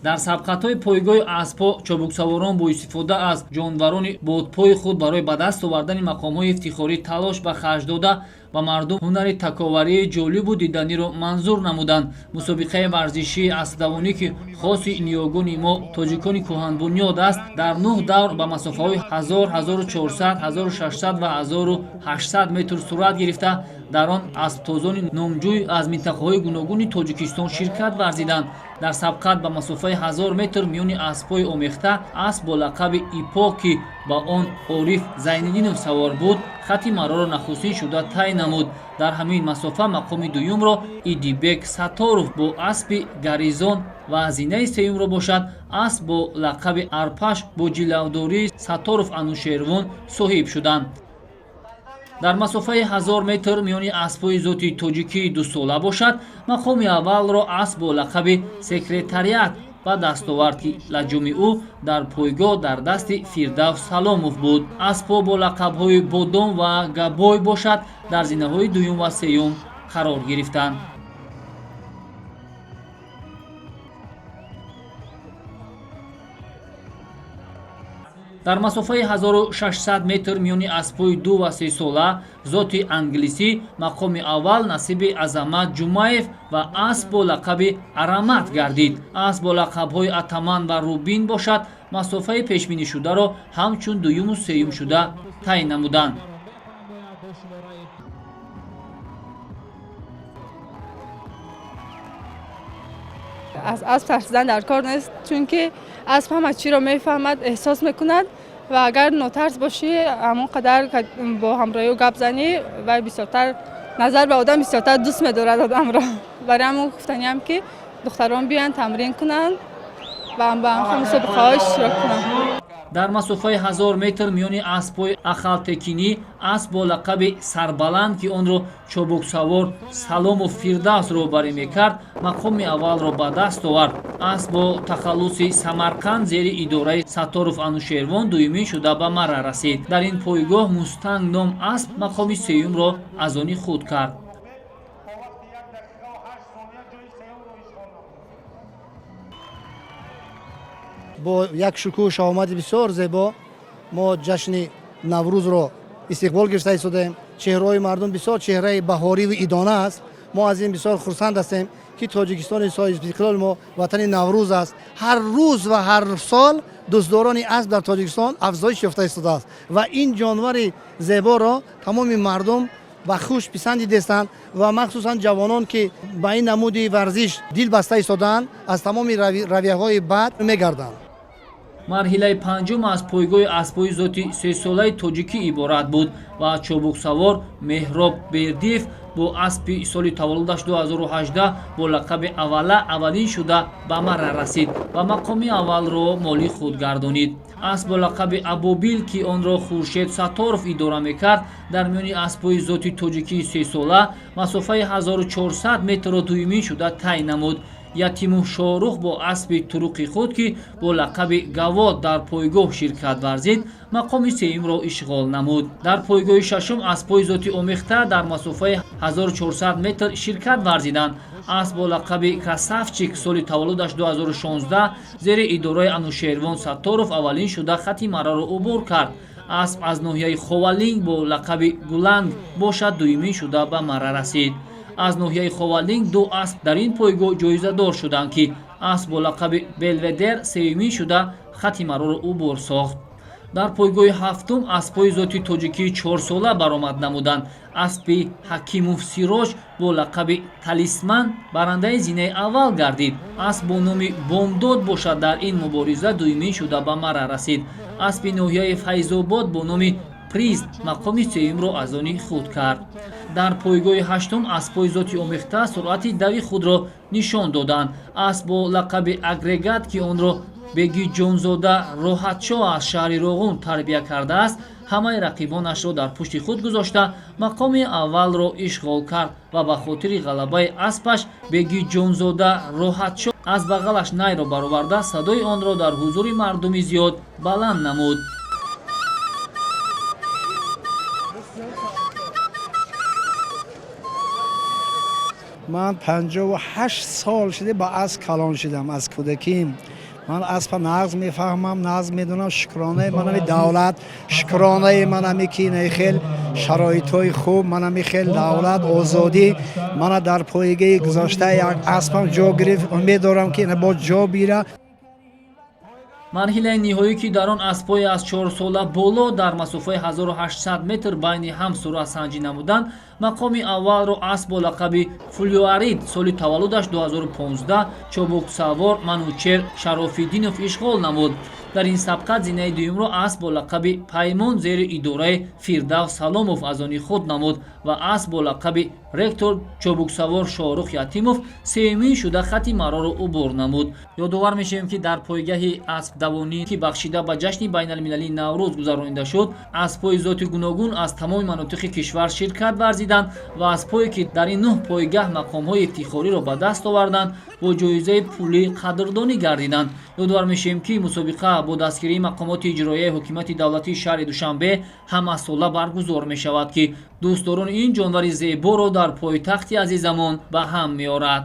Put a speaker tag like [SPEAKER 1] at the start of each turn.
[SPEAKER 1] Дар сабқатҳои пойгоҳи аспҳо чобуксаворон бо истифода аз ҷонварони бодпои худ барои ба даст овардани мақомҳои ифтихорӣ талош ба харҷ дода, ба мардум ҳунари таковарии ҷолибу диданиро манзур намуданд. Мусобиқаи варзишии аспдавонӣ, ки хоси ниёгони мо, тоҷикони кӯҳанбунёд аст, дар нӯҳ давр ба масофаҳои 1000, 1400, 1600 ва 1800 метр сурат гирифта, дар он аспдавонони номҷӯй аз минтақаҳои гуногуни Тоҷикистон ширкат варзиданд. Дар сабқат ба масофаи 1000 метр миёни аспҳои омехта, асп бо лақаби Ипо, ки ба он Ориф Зайниддинов савор буд, хати мароро нахустин шуда тай намуд. Дар ҳамин масофа мақоми дуюмро Идибек Сатторов бо аспи Гаризон ва зинаи сеюмро бошад асп бо лақаби Арпаш бо ҷилавдории Сатторов Анушервон соҳиб шуданд. Дар масофаи 1000 метр миёни аспҳои зоти тоҷикии дусола бошад, мақоми аввалро асп бо лақаби Секретариат ба даст овард, ки лаҷоми ӯ дар пойгоҳ дар дасти Фирдавс Саломов буд. Аспҳо бо лақабҳои Бодом ва Габой бошад, дар зинаҳои дуюм ва сеюм қарор гирифтанд. Дар масофаи 1600 метр миёни аспҳои ду ва сесола зоти англисӣ мақоми аввал насиби Азамат Ҷумаев ва асп бо лақаби Арамат гардид. Асп бо лақабҳои Атаман ва Рубин бошад, масофаи пешбинишударо ҳамчун дуюму сеюм шуда тай намуданд.
[SPEAKER 2] Аз асп тарсидан дар кор нест, чунки асп ҳама чиро мефаҳмад, эҳсос мекунад ва агар нотарс бошӣ, ҳамон қадар бо ҳамроҳӣ гап занӣ, вай бисёртар назар ба одам бисёртар дӯст медорад одамро. Барои ҳамон гуфтаниам, ки духтарон биёянд, тамрин кунанд ва ба мусобиқаҳо иштирок кунанд.
[SPEAKER 1] Дар масофаи 1000 метр миёни аспҳои ахалтекинӣ асп бо лақаби Сарбаланд, ки онро чобуксавор Саломов Фирдавс роҳбарӣ мекард, мақоми аввалро ба даст овард. Асп бо тахаллуси Самарқанд зери идораи Сатторов Анушервон дуюмин шуда ба марра расид. Дар ин пойгоҳ Мустанг ном асп мақоми сеюмро аз они худ кард.
[SPEAKER 3] Бо як шукӯҳу шаҳомати бисёр зебо мо ҷашни Наврӯзро истиқбол гирифта истодаем. Чеҳраҳои мардум бисёр чеҳраи баҳориву идона аст. Мо аз ин бисёр хурсанд ҳастем, ки Тоҷикистони соҳибистиқлоли мо ватани Наврӯз аст. Ҳар рӯз ва ҳар сол дӯстдорони асп дар Тоҷикистон афзоиш ёфта истодааст ва ин ҷонвари зеборо тамоми мардум ба хуш писандидестанд ва махсусан ҷавонон, ки ба ин намуди варзиш дил баста истодаанд, аз тамоми равияҳои бад мегарданд.
[SPEAKER 1] Марҳилаи панҷум аз пойгоҳи аспҳои зоти сесолаи тоҷикӣ иборат буд ва чобуксавор Меҳроб Бердиев бо аспи соли таваллудаш 2018 бо лақаби Аввала аввалин шуда ба марра расид ва мақоми аввалро моли худ гардонид. Асп бо лақаби Абобил, ки онро Хуршед Сатторов идора мекард, дар миёни аспҳои зоти тоҷикии сесола масофаи 1400 метрро дуюмин шуда тай намуд. Ятиму Шорух бо аспи туруқи худ, ки бо лақаби Гавод дар пойгоҳ ширкат варзид, мақоми сеюмро ишғол намуд. Дар пойгоҳи шашум аспҳои зоти омехта дар масофаи 1400 метр ширкат варзиданд. Асп бо лақаби Красавчик соли таваллудаш 2016 зери идораи Анушервон Сатторов аввалин шуда хати мараро убур кард. Асп аз ноҳияи Ховалинг бо лақаби Гуланг бошад, дуюмин шуда ба мара расид. Аз ноҳияи Ховалинг ду асп дар ин пойгоҳ ҷоизадор шуданд, ки асп бо лақаби Белведер сеюмин шуда хати мароро убур сохт. Дар пойгоҳи ҳафтум аспҳои зоти тоҷикии чорсола баромад намуданд. Аспи Ҳакимов Сироҷ бо лақаби Талисман барандаи зинаи аввал гардид. Асп бо номи Бомдод бошад, дар ин мубориза дуюмин шуда ба мара расид. Аспи ноҳияи Файзобод бо номи Приз мақоми сеюмро аз они худ кард. Дар пойгоҳи ҳаштум аспҳои зоти омехта суръати дави худро нишон доданд. Асп бо лақаби Агрегат, ки онро Бегиҷонзода Роҳатшоҳ аз шаҳри Роғун тарбия кардааст, ҳамаи рақибонашро дар пушти худ гузошта, мақоми аввалро ишғол кард ва ба хотири ғалабаи аспаш Бегиҷонзода Роҳатшоҳ аз бағалаш найро бароварда, садои онро дар ҳузури мардуми зиёд баланд намуд.
[SPEAKER 4] Ман 58 сол шуда ба асп калон шудам, аз кӯдаким. Ман аспа нағз мефаҳмам, нағз медонам. Шукронаи манами давлат, шукронаи манами ки инаи хел шароитҳои хуб, манами хел давлат, озодӣ мана дар пойгаи гузошта як аспам ҷо гирифт. Умед дорам, ки ина боз ҷо бира.
[SPEAKER 1] Марҳилаи ниҳоӣ, ки дар он аспҳои аз 4сола боло дар масофаи 1800 метр байни ҳам суръатсанҷӣ намуданд, мақоми аввалро асп бо лақаби Фулюарид, соли таваллудаш 2015, чобуксавор Манучер Шарофиддинов ишғол намуд. Дар ин сабқат зинаи дуюмро асп бо лақаби Паймон зери идораи Фирдавс Саломов аз они худ намуд ва асп бо лақаби Ректор, чобуксавор Шоҳрух Ятимов, сеюмин шуда хати мароро убур намуд. Ёдовар мешавем, ки дар пойгаҳи аспдавонӣ, ки бахшида ба ҷашни байналмилалии Наврӯз гузаронида шуд, аспҳои зоти гуногун аз тамоми манотиқи кишвар ширкат варзиданд ва аспҳое, ки дар ин нӯҳ пойгаҳ мақомҳои ифтихориро ба даст оварданд, бо ҷоизаи пулӣ қадрдонӣ гардиданд. Ёдовар мешавем, ки мусобиқа бо дастгирии мақомоти иҷроияи ҳокимияти давлатии шаҳри Душанбе ҳамасола баргузор мешавад, ки дӯстдорони ин ҷонвари зеборо дар пойтахти азизамон ба ҳам меорад.